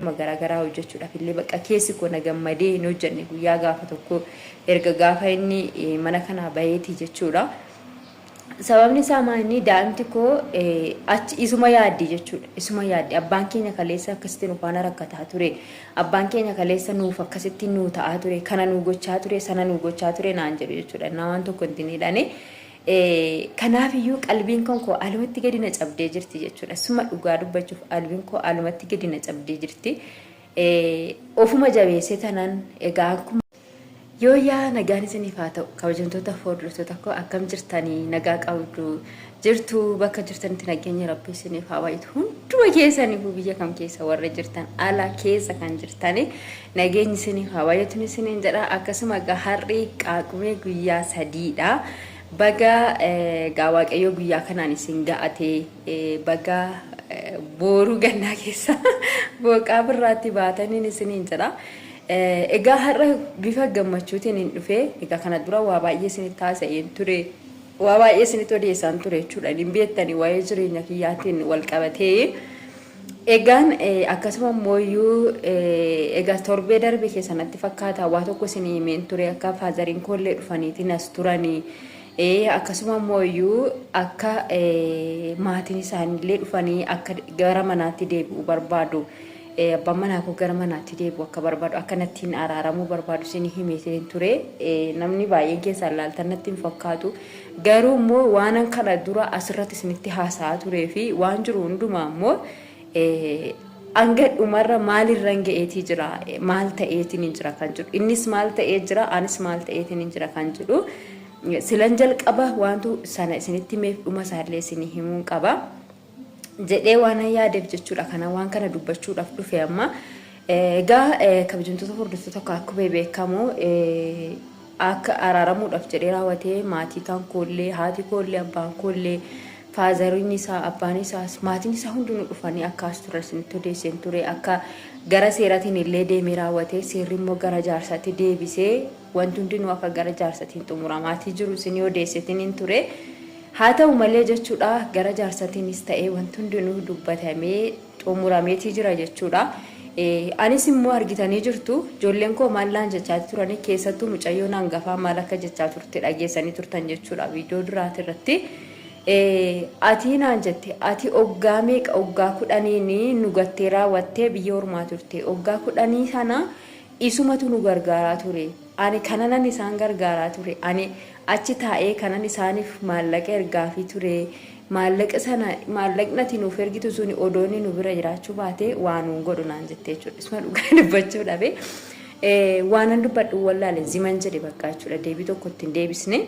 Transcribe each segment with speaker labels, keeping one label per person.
Speaker 1: Garaagaraa hojjechuudhaaf illee bakka keessi koo na gammadee hin hojjenne guyyaa gaafa tokko erga gaafa inni mana kanaa baheeti jechuudha. Sababni isaa maal inni daa'imti koo achi isuma yaaddi jechuudha. Isuma yaaddi. Abbaan keenya kaleessa akkasitti nu faana rakkataa ture. Abbaan keenya kaleessa nuuf akkasitti nuu ta'aa ture. Kana nuu gochaa ture, sana nuu gochaa ture naan jedhu jechuudha. Innaa waan tokko hin hidhane. Kanaaf iyyuu qalbiin kan koo alumatti gadi na cabdee jirti jechuudha. Suma dhugaa dubbachuuf qalbiin koo alumatti gadi na cabdee jirti. Ofuma jabeessee tanan egaa akkuma Yoo yaa nagaan isiniif haa ta'u kabajamtoota hordoftoota koo, akkam jirtanii? Nagaa qabdu jirtu? Bakka jirtanitti nageenya Rabbi isiniif haa baay'atu hunduma keessaniifuu. Biyya kam keessa warra jirtan, ala keessa kan jirtani, nageenyi isiniif haa baay'atu isiniin jedha. Akkasuma egaa har'i Qaaqumee guyyaa 3dha. Baga egaa Waaqayyoo guyyaa kanaan isin ga'ate, baga booruu gannaa keessa booqaa birraatti baataniin isiniin jedha. Egaa har'a bifa gammachuutiin hin dhufe. Egaa kana dura waa baay'ee isinitti haasa'een ture. Waa baay'ee isinitti odeessaan ture jechuudha. Hin beektani waa'ee jireenya kiyyaatiin wal qabatee. Egaan akkasuma immoo egaa torbee darbe keessa natti fakkaata waa tokko isinii himeen ture, akka fatheriin koollee dhufaniitiin as turanii. Akkasuma immoo akka maatiin isaaniillee dhufanii akka gara manaatti deebi'uu barbaadu. Abbaan manaa koo gara manaatti deebi'u akka barbaadu, akka nattiin araaramuu barbaadu isinii himeetiin ture. Namni baay'een keessaan laaltan natti hin fakkaatu. Garuu immoo waan kana dura asirratti isinitti haasa'aa turee fi waan jiru hundumaa immoo hanga dhumarra maalirran ga'eetii jira, maal ta'eetiin hin jira kan jedhu, innis maal ta'ee jira, anis maal ta'eetiin hin jira kan jedhu, silan jalqaba wantu sana isinitti himeef dhuma isaallee isinii himuun qaba jedhee waan yaadeef jechuudha. Kana waan kana dubbachuudhaaf dhufe amma. Egaa kabajamtoota hordoftoota, akkuma beekamu akka araaramuudhaaf jedhee raawwatee maatii kan koollee, haati koollee, abbaan koollee, fatheriin isaa, abbaan isaas, maatiin isaa hundinuu dhufanii akka as turan isinitti odeesseen ture. Akka gara seeratiin illee deemee raawwatee seerri immoo gara jaarsaatti deebisee wanti hundinuu akka gara jaarsatiin xumuramaatii jiru isinii odeesseetiin hin ture. Haa ta'u malee jechuudha, gara jaarsatiinis ta'ee wanti hundinuu dubbatamee xumurameetii jira jechuudha. Anis immoo argitanii jirtu, ijoolleen koo maal naan jechaa turanii, keessattuu mucayyoon hangafaa maal akka jechaa turte dhageessanii turtan jechuudha viidiyoo duraati irratti. Ati naan jette, ati oggaa meeqa, oggaa 10n nu gattee raawwattee biyya ormaa turte, oggaa 10 sana isumatu nu gargaaraa ture. Ani kananan isaan gargaaraa ture. Ani achi taa'ee kanan isaaniif maallaqa ergaafii ture. Maallaqa sana, maallaqni ati nuuf ergitu suni odoo inni nu bira jiraachuu baate waa nuun godhu naan jettee jechuudha. Isuma dhugaa dubbachuu dhabe. Waanan dubbadhu wallaale, ziman jedhe bakka jechuudha. Deebii tokko ittiin deebisne.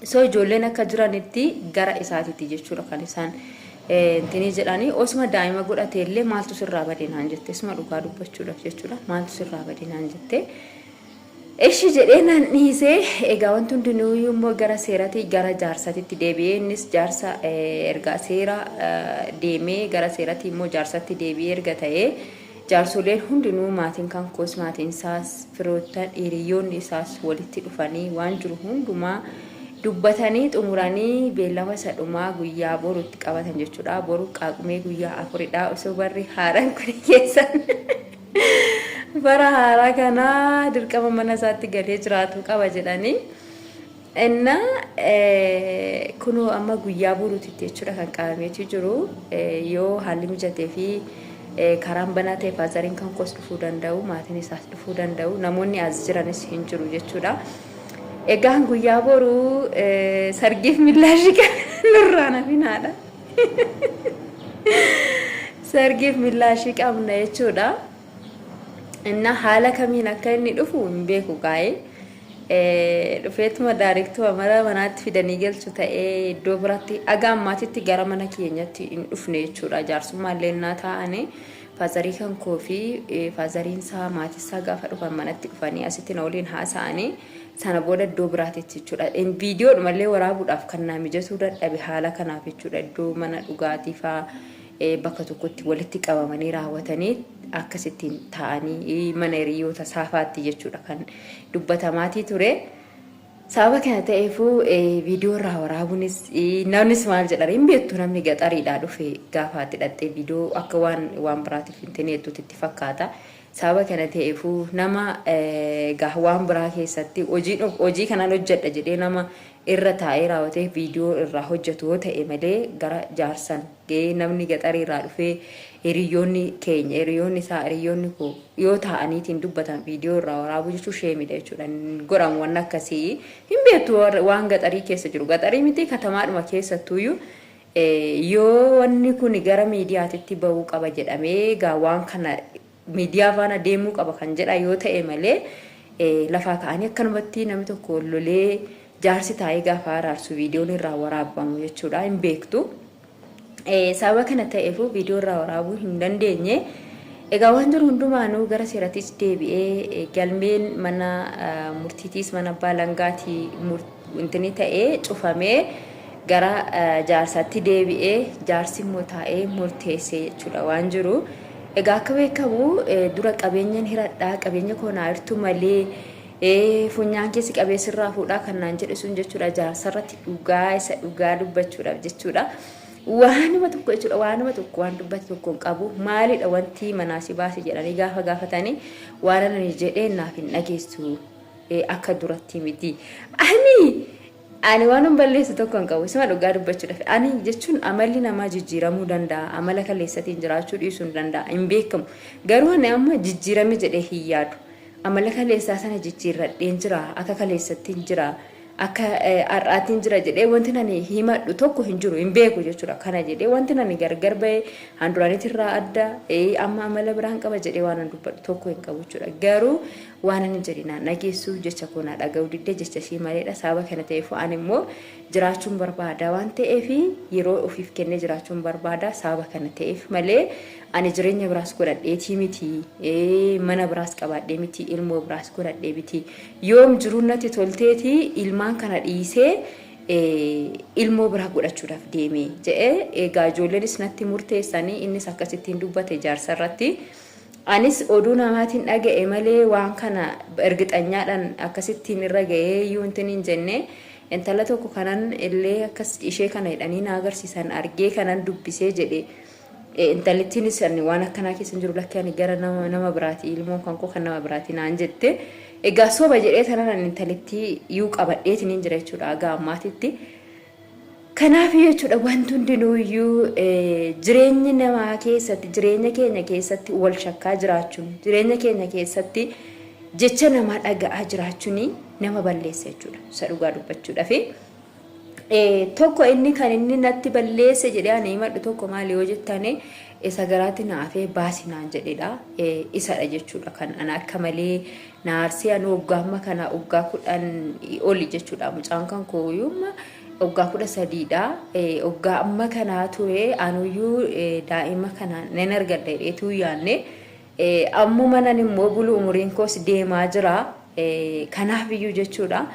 Speaker 1: So ijoolleen akka jiranitti gara isaatiitti jechuudha kan isaan intinii jedhanii. Osuma daa'ima godhate illee maaltu sirraa bade naan jette. Isuma dhugaa dubbachuudhaaf jechuudha, maaltu sirraa bade naan jette. Ishi jedhee naan dhiisee. Egaa wanti hundinuu immoo gara seerati, gara jaarsatitti deebi'ee, innis jaarsa erga seera deemee gara seerati immoo jaarsatti deebi'ee erga ta'ee, jaarsoleen hundinuu, maatiin kan koos, maatiin isaas, firoottan, hiriyoonni isaas walitti dhufanii waan jiru hundumaa dubbatanii xumuranii beellama isa dhumaa guyyaa borutti qabatan jechuudha. Boru Qaaqumee guyyaa 4dha. Osoo barri haaraan kun keessan bara haaraa kanaa dirqama mana isaatti galee jiraatu qaba jedhanii. Inna kunoo amma guyyaa boruutitti jechuudha kan qabameetu jiru. Yoo haalli mijatee fi karaan banaa ta'e fatheriin kan koos dhufuu danda'u, maatiin isaas dhufuu danda'u, namoonni as jiranis hin jiru jechuudha. Egaan guyyaa boruu sargiif millaashii kan nurraa nafinaadha. Sargiif millaashii qabna jechuudha. Inna haala kamiin akka inni dhufu hin beeku gaa'ee. Dhufeetuma directuma mara manaatti fidanii galchu ta'ee iddoo biraatti dhagaa ammaatitti gara mana keenyatti hin dhufne jechuudha. Jaarsummaa illee innaa taa'anii fatherii kan koo fi fatheriin isaa, maatii isaa gaafa dhufan manatti dhufanii asitti na waliin haasa'anii sana booda iddoo biraatitti jechuudha. Viidiyoodhumallee waraabuudhaaf kan naa mijatuu dadhabe haala kanaaf jechuudha. Iddoo mana dhugaatii fa'aa bakka tokkotti walitti qabamanii raawwatanii akkasittiin taa'anii mana hiriyoota saafaatti jechuudha kan dubbatamaatii ture. Sababa kana ta'eefuu viidiyoo irraa waraabuunis namnis maal jedha hin beektu, namni gaxariidhaa dhufe gaafa ati dhattee viidiyoo akka waan biraatiif hin teneettuutti itti fakkaata. Sababa kana ta'eefuu nama waan biraa keessatti hojii kanaan hojjedha jedhee nama irra taa'ee raawwatee viidiyoo irraa hojjetu yoo ta'e malee, gara jaarsan gahee namni gaxarii irraa dhufee, hiriyoonni keenya, hiriyoonni isaa, hiriyoonni koo yoo taa'aniitiin dubbatan viidiyoo irraa waraabuu jechuun sheemidha jechuudha. Godhamu waan akkasii hin beektu. Waan gaxarii keessa jiru, gaxarii miti, katamaadhuma keessattuyyuu yoo wanni kun gara miidiyaatitti bahuu qaba jedhamee gaa waan kana miidiyaa faana deemuu qaba kan jedha yoo ta'e malee, lafaa ka'anii akkanumatti namni tokko lolee jaarsi taa'ee gaafa araarsu viidiyoon irraa waraabamu jechuudha hin beektu. Sababa kana ta'eefu viidiyoo irraa waraabuu hin dandeenye. Egaa waan jiru hundumaanuu gara seerattis deebi'ee galmeen mana murtiitiis, mana abbaa langaatii intini ta'ee cufamee gara jaarsaatti deebi'ee, jaarsi immoo taa'ee murteessee jechuudha waan jiru. Egaa akka beekamu dura qabeenyan hiradhaa, qabeenya koo naa hirtu malee funyaan keessi qabeessirraa fuudhaa kan naan jedhe sun jechuudha, jaarsarratti dhugaa isa dhugaa dubbachuudhaaf jechuudha. Waanuma tokko jechuudha, waanuma tokko waan dubbate tokko hin qabu. Maalidha wanti manaa si baase jedhanii gaafa gaafatanii, waan ani jedhee naaf hin dhageessu, akka duratti miti. Ani waan hin balleessu tokko hin qabu, isuma dhugaa dubbachuudhaaf. Ani jechuun amalli namaa jijjiiramuu danda'a, amala kaleessatiin jiraachuu dhiisuu hin danda'a, hin beekamu. Garuu ani amma jijjiirame jedhee hin yaadu. Amala kaleessaa sana jijjiirradheen jira, akka kaleessattiin jira, akka har'aatiin jira jedhee wanti nani himadhu tokko hin jiru, hin beeku jechuudha. Kana jedhee wanti nani gargar bahee handuraanitirraa adda amma amala biraan qaba jedhee waan an dubbadhu tokko hin qabu jechuudha. Garuu waan ani jedhe naan dhageessu, jecha koo naa dhaga'uu didde, jecha ishii maleedha. Sababa kana ta'eef ani immoo jiraachuun barbaada waan ta'eef, yeroo ofiif kennee jiraachuun barbaada. Sababa kana ta'eef malee ani jireenya biraas godhadheetii miti, mana biraas qabaadhee miti, ilmoo biraas godhadhee miti. Yoom jiruun natti tolteeti ilmaan kana dhiisee ilmoo biraa godhachuudhaaf deeme jedhee. Egaa ijoolleenis natti murteessanii, innis akkasittiin dubbate jaarsa irratti. Anis oduu namaatiin dhaga'e malee waan kana ergixanyaadhaan akkasittiin irra ga'ee iyyuu wanti hin jenne. Intala tokko kanan illee akkas ishee kana jedhanii na agarsiisan argee kanan dubbisee jedhe. Intalittiinis ani waan akkanaa keessa hin jiru, lakki, ani gara nama biraati, ilmoon kan koo kan nama biraati naan jette. Egaa soba jedhee tanan ani intalittii iyyuu qabadheetiin hin jira jechuudha haga ammaatitti. Kanaaf jechuudha wanti hundinuuyyuu jireenya namaa keessatti, jireenya keenya keessatti wal shakkaa jiraachuun, jireenya keenya keessatti jecha namaa dhaga'aa jiraachuun nama balleessa jechuudha. Isa dhugaa dubbachuudhaafi. Tokko inni kan inni natti balleesse jedhee ani himadhu tokko maali yoo jettani, isa garaatti na hafee baasi naan jedhedha. Isadha jechuudha kan ana akka malee na aarsee. Ani waggaa amma kana waggaa 10 oli jechuudha. Mucaan kan kooyyuu waggaa 13dha. Waggaa amma kanaa ture, anuyyuu daa'ima kana nan argadha jedheetu yaanne. Ammuma nan immoo bulu, umuriin koos deemaa jira. Kanaaf iyyuu jechuudha.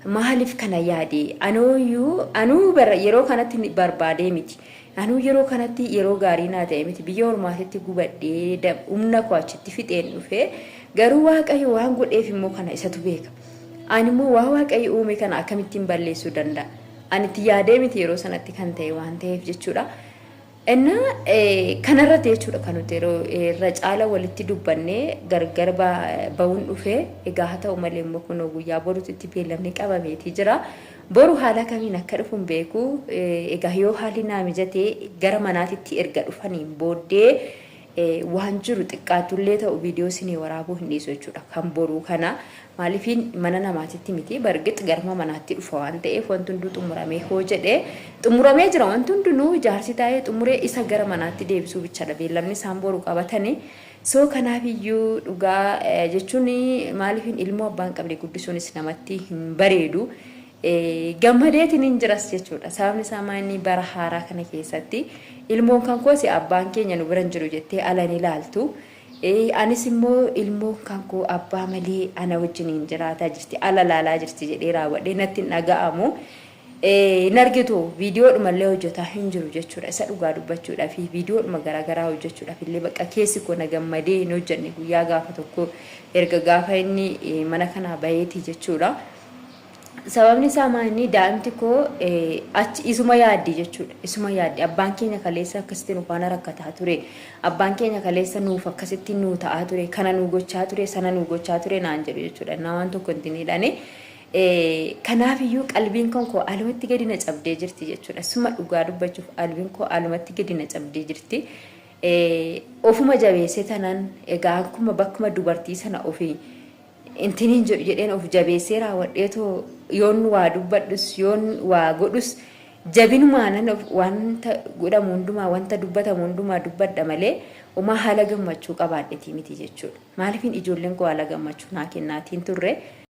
Speaker 1: Maaliif kana yaade? Anuyyuu anuu yeroo kanatti barbaadee miti. Anuu yeroo kanatti yeroo gaarii naa ta'e miti. Biyya ormaatitti gubadhee humna koo achitti fixeen dhufe. Garuu Waaqayyo waan godheef immoo kana isatu beeka. Ani immoo waa Waaqayyo uume kana akkamittiin balleessuu danda'a? Ani itti yaadee miti yeroo sanatti kan ta'e waan ta'eef jechuudha. Innaa kanarratti jechuudha kan nuti yeroo irra caala walitti dubbannee gargar ba'uun dhufe. Egaa haa ta'u malee immoo kunoo guyyaa boruutti beellamni qabameetii jira. Boru haala kamiin akka dhufu hin beeku. Egaa yoo haalli naa mijatee gara manaatitti erga dhufaniin booddee waan jiru xiqqaatullee ta'u viidiyoo isinii waraabuu hin dhiisu jechuudha. Kan boruu kana maaliifiin mana namaatitti miti, bargix garma manaatti dhufa waan ta'eef, wanti hunduu xumuramee hoo jedhee xumuramee jira, wanti hundinuu jaarsi taa'ee xumuree isa gara manaatti deebisuu bichadha beellamni isaan boru qabatanii. So kanaaf iyyuu dhugaa jechuun maaliifin ilmoo abbaan qabne guddisuunis namatti hin bareedu. Gammadeetiin hin jiras jechuudha. Sababni isaa maanni bara haaraa kana keessatti ilmoon kan kooti abbaan keenya nu bira hin jiru jettee ala ni ilaaltu. Anis immoo ilmoon kan koo abbaa malee ana wajjiniin jiraataa jirti, ala laalaa jirti jedhee raawwadhee natti hin dhaga'amu. Hin argitu, viidiyoodhuma illee hojjetaa hin jiru jechuudha. Isa dhugaa dubbachuudhaa fi viidiyoodhuma garaagaraa hojjechuudhaaf illee bakka keessi koo na gammadee hin hojjenne guyyaa gaafa tokko erga gaafa inni mana kanaa baheeti jechuudha. Sababni isaa maal inni daa'imti koo achi isuma yaaddi jechuudha. Isuma yaaddi. Abbaan keenya kaleessa akkasitti nu faana rakkataa ture. Abbaan keenya kaleessa nuuf akkasitti nuu ta'aa ture. Kana nuu gochaa ture, sana nuu gochaa ture naan jedhu jechuudha. Naa waan tokko hin hidhane. Kanaaf iyyuu qalbiin kan koo alumatti gadi na cabdee jirti jechuudha. Suma dhugaa dubbachuuf qalbiin koo alumatti gadi na cabdee jirti. Ofuma jabeessee tanan egaa akkuma bakkuma dubartii sana ofii intiniin jedhu jedheen of jabeessee raawwadheetoo yoon waa dubbadhus yoon waa godhus jabinumaanan wanta godhamu hundumaa wanta dubbatamu hundumaa dubbadha malee homaa haala gammachuu qabaadhetii miti jechuudha. Maaliifin ijoolleen koo haala gammachuu naa kennaatiin turre.